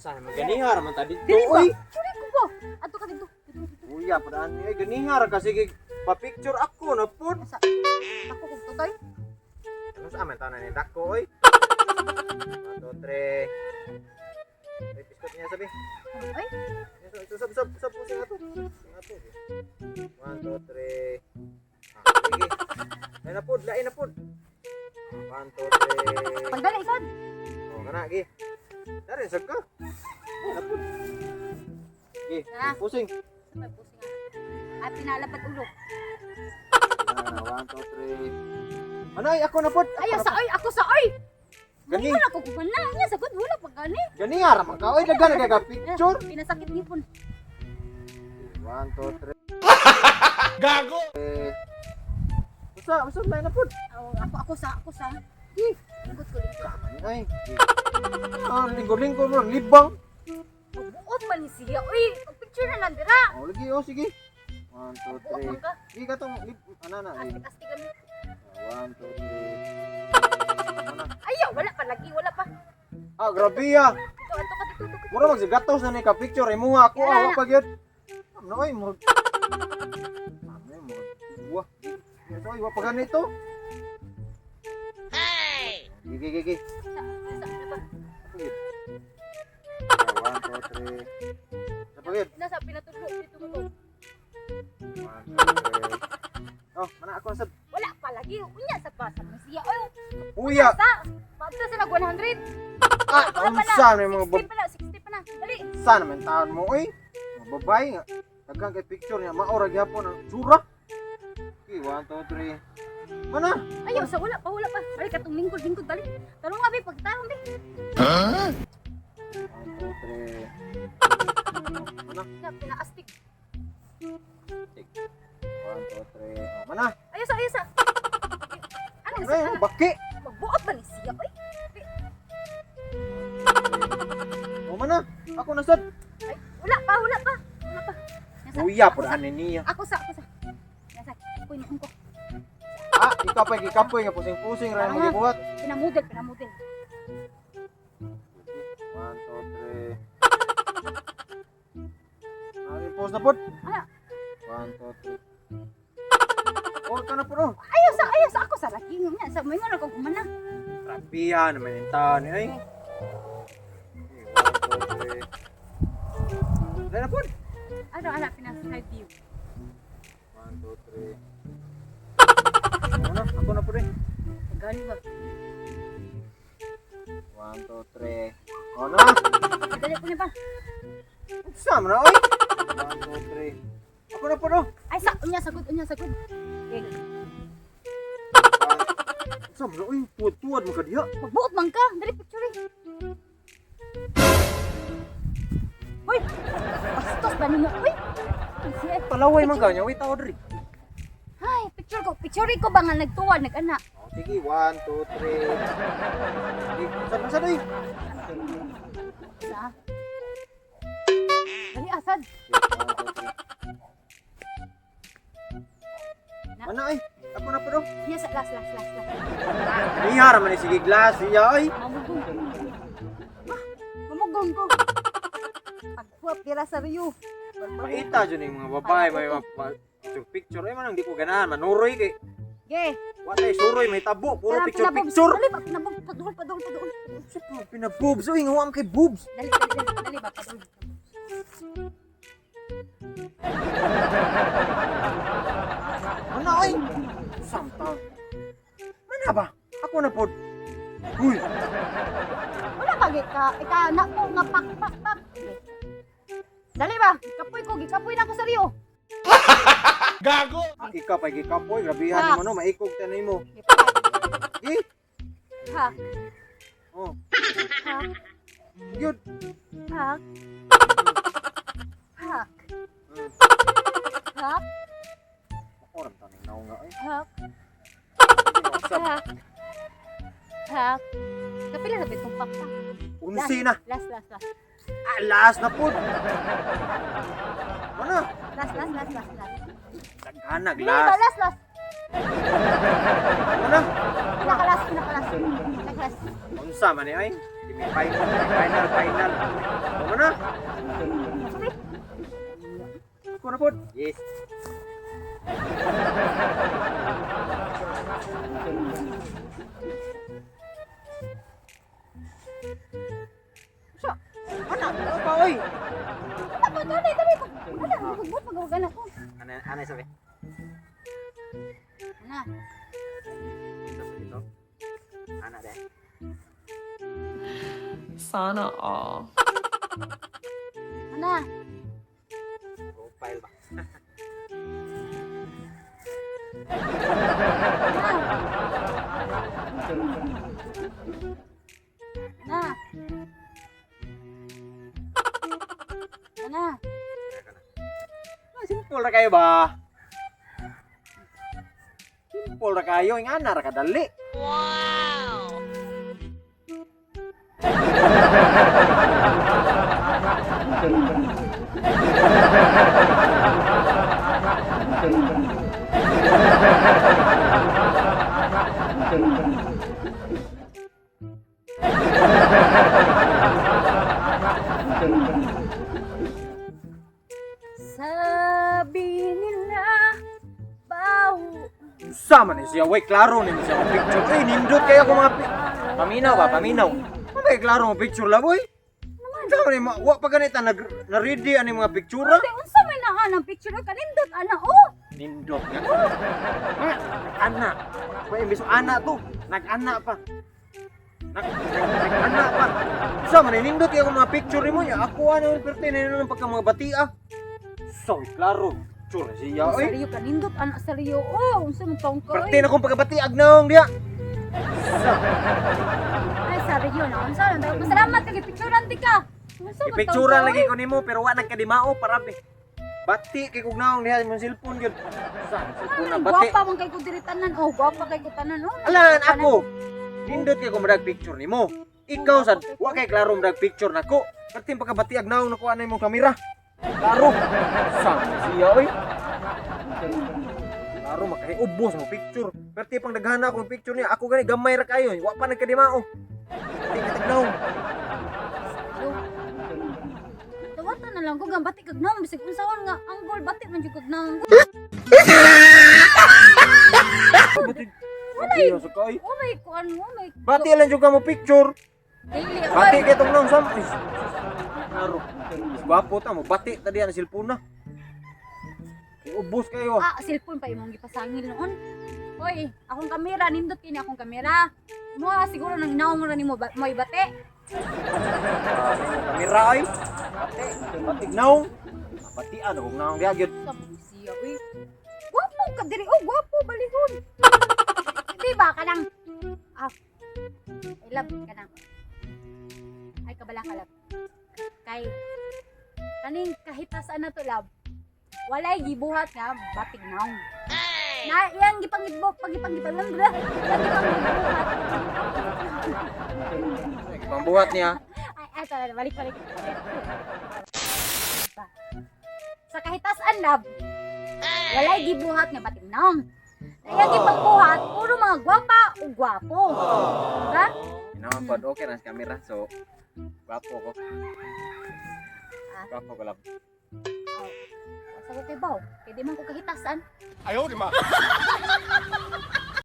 Sa man ganihar man ta dito Dili ba? oy. Picture ko ba? Adto ka dito. Dito, dito. Uya padaan ni ganihar kasi sige pa-picture ako na pod. Sa ako kog tutoy. Ano sa aman tanan ni dako oy? 1 2 3. Ay, piskot niya sabi. Ay, Sab sab sab sab ato. Sing ato. 1 2 3. Ah, sige. Lain na pod, lain na pod. 1 2 3. pagdala isod. Oh, kana gi. Dari sag ka. Oh, na pod. Gi, Ah. pusing. Sa may pusing ah. Ay, pinalapad ulo. Ah, 1 2 3. Manay, ako na pod. Ay, sa ay, ako sa ay. Gani. Wala ko kumana. Nya sagot wala pa gani. Gani ra man ka. Oy, daghan na ka picture. Pinasakit gipon. 1 2 3. Gago! Eh. Usa, usa lain na pod. Oh, ako ako sa ako sa. Di, lingkod ko lingkod. Sama ni ay. Ah, lingkod-lingkod mo, libang. Buot man ni siya. Uy, picture na lang dira. Oh, lagi oh, sige. 1 2 Buot man 3. ka. Sige ka tong lib ana na. Astig astig kami. 1 2 3. Ana. Ayaw, wala pa lagi, wala pa. Ah, grabe ah. Dito, adto ka dito, dito ka. Mura magsigatos na ni ka picture imo nga ako ah, wa pa gyud. Ano ay murag. Ano ay murag. Wa. So, wa pa ganito. Hey! Gigi gigi. Sa ano pa? 1 2 3. Sa pa gyud. Nasa pinatudlo dito ko. 1 2 3. Oh, mana ako sa Wala pa lagi. Unya sa pa sa siya. Oy, Uya. sa Padto sa nag 100. Ah, Wala pa na. unsa na yung mga 60 pa na, 60 pa na. Dali. Sa naman taon mo oy. Mga babae nga. Daghan kay picture niya maora gyapon ang tsura. Okay, 1 2 3. Mana? Ayaw, sa wala pa, wala pa. Balik katong lingkod, lingkod balik. Tarong nga be, pagtarong be. 1 2 3. Mana? Na pinaastig. 1 2 3. Oh, mana? Ayaw sa, ayaw sa. Ano sa Ay, baki. Magbuot ba ni siya? Oy, Oh, mana? Ako na sad. ay, wala pa, wala pa. Wala pa. Nasa, Uya ako pud sa- ani niya. Ako sa, ako sa. Nasa, ako'y noon ko. Ah, ikaw pa gikapoy nga pusing-pusing ra mo gibuhat. Pinamudel, pinamudel. 1 2 3. Ah, post na pod. Ano? 1 2 3. Oh, kana pod oh. Ayaw sa, ako sa lagi. Nga, sa may nga ko kumana. Grabihan naman yung taon eh. Okay, 1, 2, 3. Wala na po. Ano, ala, pinasa-side view. 1, 2, 3. Ako na, ako na po rin. Gani ba? 1, 2, 3. Oh na. Dali ko niya ba? Sama na, oy. 1, 2, 3. Ako na po no. Ay, sa, unya, sagot, unya, sagot. Okay. Sama na, oy. Tuwad-tuwad mo ka diha. Magbuot man ka. Dali, picture eh. Hoy! Bastos ba ninyo? Uy! Ang siya. Palaway man ka niya, oy. Tao diri. Ay, picture ko. Picture ko ba nga nagtuwa, nag-ana. Oh, sige, 1, 2, 3. Sige, saan saan, oy? Sa? Dali, asad. Sige, 1, 2, 3. Mana, ay. Ako na po no. Yes, last, last, last, last. Niya raman ni sige glass siya ay. Mamugong. Mamugong ko. Paghuwap dira sa Rio. Paita dyan yung mga babae may mga picture picture ay manang di ko ganahan manuroy kay Ge. wa tay suroy may tabo puro Tara, picture pinabog. picture. Dali ba, pinabog. Padul, padul, padul. Pina boobs oy nga wa man kay boobs. Dali, dali, dali, dali ba, padul. Ano ay? Samtang. Mana ba? Ako na pod. Uy, Wala ba, gi- ka, ika, na ko nga pak, pak, pak. Ge. Dali ba, kapoy ko, gikapoy na ko sa Rio. Gago! ah, ikaw pa gikapoy grabihan Ah. nimo no maikog tanay mo. Ge, pak, Gi. hak, Oh, hak, gyud. hak. Hak, hak, Oram taning naong nga ay. hak, Sab hak. Hak. Kapila na ba itong pak, pak? unsi na. Last, last, last. Ah, last na pod. Mana? Last, last, last, last, last. Daghanag Dali ba, last. last, last. Mana? Pinakalas, pinakalas. Pinakalas. Unsa man ni ay? Di Semi-final, final, final. Tama na. Sabi. Ako na pod. Yes. So, Ana, ano pa oy? ano pa dali dali ko. Wala ko pag pag ko. Ana, ana sabi. Ana. Sabi dito. Ana de. Sana all. Ana. Profile ba? Ana. Ana. Ah, simple ra kayo ba? Simple ra kayo, ing ana ra kadali. Sabi nila, bawo. Sama ni siya, way klaro ni siya ang picture. Ay, nindot kayo ko mga paminaw ba, paminaw. Ano ba klaro ang picture la, boy? Sama ni wa pa ganita nag na-ready ani mga picture. Ate, unsa may naa ng picture kanindot ana oh. Nindot nga. Mga nag-ana. Wa imbis ana to, nag-ana pa. Nag-ana pa. Sama ni nindot kayo ko mga picture nimo nya. Ako ano yung perte ni nung pagka mga batia. So, klaro picture siya, oy. Seryo kanindot ana seryo oh. Unsa man taong ka Perte na kong pagkabati agnaong diya. Sa Ay seryo na unsa lang taong Salamat kay picturean di ka. Unsa man taong Ipicturean ka, lagi oy? ko nimo pero wa nagkadimao parabi. Bati kay kog naong diha imong cellphone gyud. Sa cellphone na Ay, bati. Gwapa man kay ko diri tanan oh, gwapa kay ko tanan oh. Alan ako. Nindot kay ko madag picture nimo. Ikaw sad wa kay klaro madag picture nako. Perti pagkabati ag naong nakuha na imong kamera. Klaro. Sa siya oy. Klaro makahiubos mo picture. Perti pang daghana akong picture niya. Ako gani gamay ra kayo. Wa pa nagkadimao. Bati kitag naong. Seryo. Tawatan na lang ko gambati kag naong bisag unsaon nga anggol bati man jud kag naong. Bati. Walay. Sa kay. Oh my kuan mo may Bati lang jud ka mo picture. Dili Bati oy. kay tong nang sam. Ay, klaro. Mas gwapo ta mo bati ta diyan ang cellphone na. Kay ubos kayo. Ah, cellphone pa imong gipasangil noon. Oy, akong kamera nindot kini akong kamera. Mo siguro nang naong ra nimo ba, mo'y bate. Ah, kamera ay. Bati, bati naong. Bati ano kung naong diha gyud. Sa siya uy. Gwapo ka diri oh, gwapo balihon. Di ba kanang ah. I love kanang. Ay kabala ka love. Kay kaning kahitasan na to love. Walay gibuhat nga batig naong. Na yang gipangitbok pagipanggipan lang bra. Yang gipangbuhat. Pambuhat niya. Ay, ay, sorry, balik, balik. Sa kahitasan love, walay gibuhat nga batinong. Na iyang gipangbuhat, puro mga gwapa o gwapo. Ha? Inaman pod okay na sa kamera so gwapo ko. Ah. Gwapo ko lang. Sa ko kay baw, kay di man ko kahitasan. Ayaw, di ma.